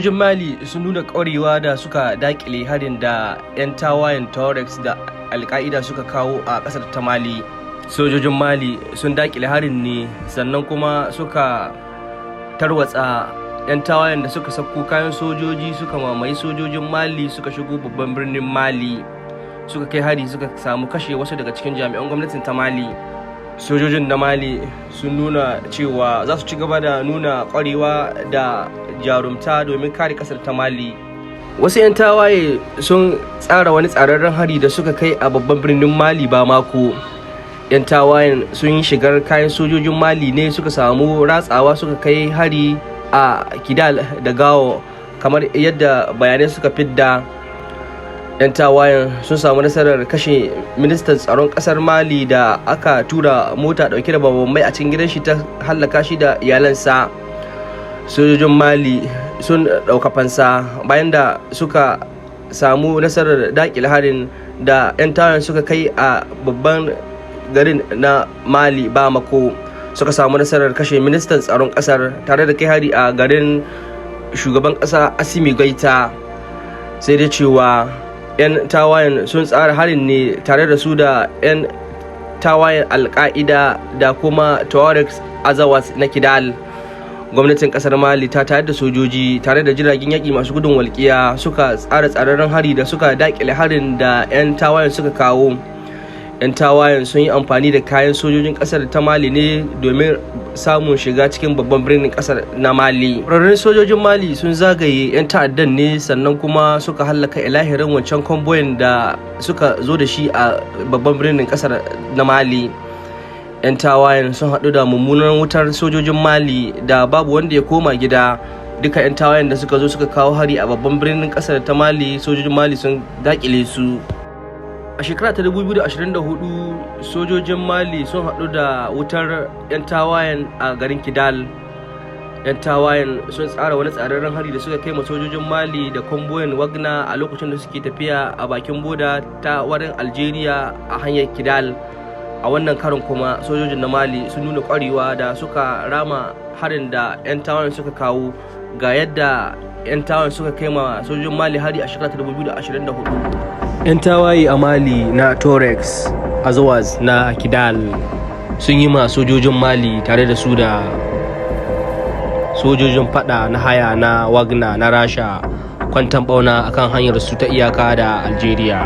Sojojin Mali sun nuna ƙwarewa da suka daƙile harin da 'yan tawayen Tuaregs da Al-Qaeda suka kawo a ƙasar ta Mali. Sojojin Mali sun daƙile harin ne, sannan kuma suka tarwatsa 'yan tawayen da suka sako kayan sojoji, suka mamaye sojojin Mali, suka shigo babban birnin Mali, suka kai hari, suka samu kashe wasu daga cikin jami'an gwamnatin ta Mali. Sojojin na Mali sun nuna cewa za su ci gaba da nuna kwarewa da jarumta domin kare kasar ta Mali. Wasu 'yan tawaye sun tsara wani tsararren hari da suka kai a babban birnin Mali, Bamako. 'Yan tawayen sun yi shigar kayan sojojin Mali ne, suka samu ratsawa, suka kai hari a Kidal da Gao. Kamar yadda bayanai suka fidda, 'yan tawayen sun samu nasarar kashe ministan tsaron kasar Mali da aka tura mota dauke da mai a cikin gidan shi ta hallaka shi da iyalansa. Sojojin Mali sun dauka fansa bayan da suka samu nasarar dakile harin da 'yan tawayen suka kai a babban garin na Mali, Bamako. Suka samu nasarar kashe ministan tsaron kasar tare da kai hari a garin shugaban kasa Assimi Goita. Sai dai cewa 'yan tawayen sun tsara harin ne tare da su da 'yan tawayen Alka'ida da kuma Tuaregs Azawad na Kidal. Gwamnatin kasar Mali ta tayar da sojoji tare da jiragen yaƙi masu gudun walƙiya, suka tsara tsararren hari da suka daƙile harin da 'yan tawayen suka kawo. 'Yan tawayen sun yi amfani da kayan sojojin kasar ta Mali ne domin samun shiga cikin babban birnin kasar na Mali. Ƙwararrun sojojin Mali sun zagaye 'yan ta'addan ne, sannan kuma suka hallaka ilahirin wancan konvoyin da suka zo da shi a babban birnin kasar na Mali. 'Yan tawayen sun haɗu da mummunan wutar sojojin Mali da babu wanda ya koma gida. Duka 'yan tawayen da suka zo suka kawo hari a babban birnin kasar ta Mali, sojojin Mali sun dakile su. A shekara ta 2024, sojojin Mali sun haɗu da wutar 'yan tawayen a garin Kidal. 'Yan tawayen sun tsara wani tsararren hari da suka kai ma sojojin Mali da konvoyin Wagner a lokacin da suke tafiya a bakin boda ta wurin Algeria a hanyar Kidal. A wannan karin kuma, sojojin na Mali sun nuna kwarewa da suka rama harin da 'yan tawayen suka kawo. Ga yadda 'yan tawayen suka kai ma sojojin Mali hari a shekara 2024. 'Yan tawaye a Mali na Tuaregs Azawad na Kidal sun yi ma sojojin Mali tare da su da sojojin fada na haya na Wagner na Rasha kwantan bauna akan hanyar su ta iyaka da Algeria.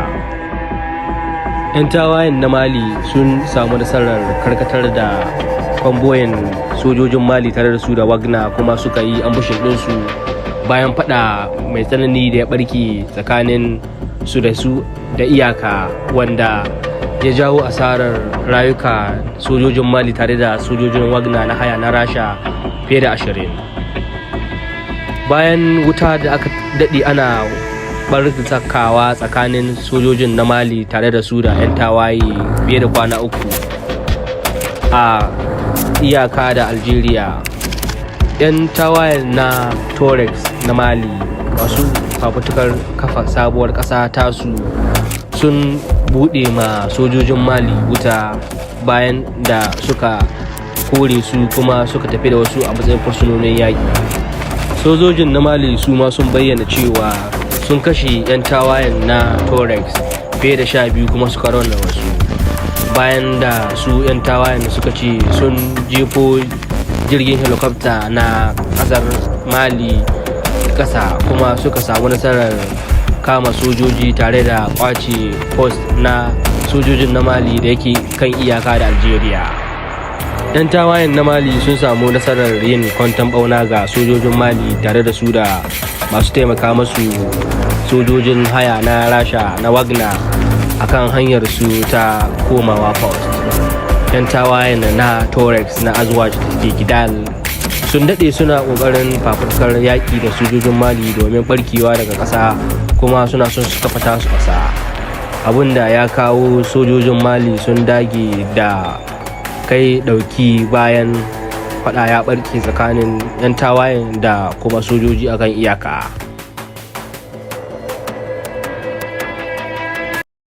'Yan tawayen na Mali sun samu nasarar karkatar da kwamboyin sojojin Mali tare da su da Wagner, kuma suka yi ambushing ɗinsu bayan fada mai tsanani da ya barke tsakanin su da su da iyaka, wanda ya jawo asarar rayuka sojojin Mali tare da sojojin Wagner na haya na Rasha fiye da 20, bayan wuta da aka daɗe ana barkawa tsakanin sojojin na Mali tare da su da 'yan tawaye fiye da kwana 3 a iyaka da Algeria. 'Yan tawayen na Tuaregs na Mali masu fafutukar kafa sabuwar ƙasa tasu sun buɗe ma sojojin Mali wuta bayan da suka kore su, kuma suka tafi da wasu a matsayin fursunonin yaƙi. Sojojin na Mali su ma sun bayyana cewa sun kashe 'yan tawayen na Tuaregs fiye da 12, kuma suka rauna wasu, bayan da su 'yan tawayen suka ce sun jefo jirgin helicopter na kasar Mali kasa, kuma suka samu nasarar kama sojoji tare da kwace post na sojojin na Mali da yake kan iyaka da Algeria. 'Yan tawayen na Mali sun samu nasarar yin kwantan bauna ga sojojin Mali tare da su da masu taimaka masu sojojin haya na Rasha na Wagner akan hanyar su ta komawa post. 'Yan tawayen na Tuaregs na Azawad da ke Kidal sun daɗe suna ƙoƙarin fafutukar yaƙi da sojojin Mali domin barkewa daga ƙasa, kuma suna son su kafa tasu ƙasa, abinda ya kawo sojojin Mali sun dage da kai ɗauki bayan fada ya barke tsakanin 'yan tawayen da kuma sojoji akan iyaka.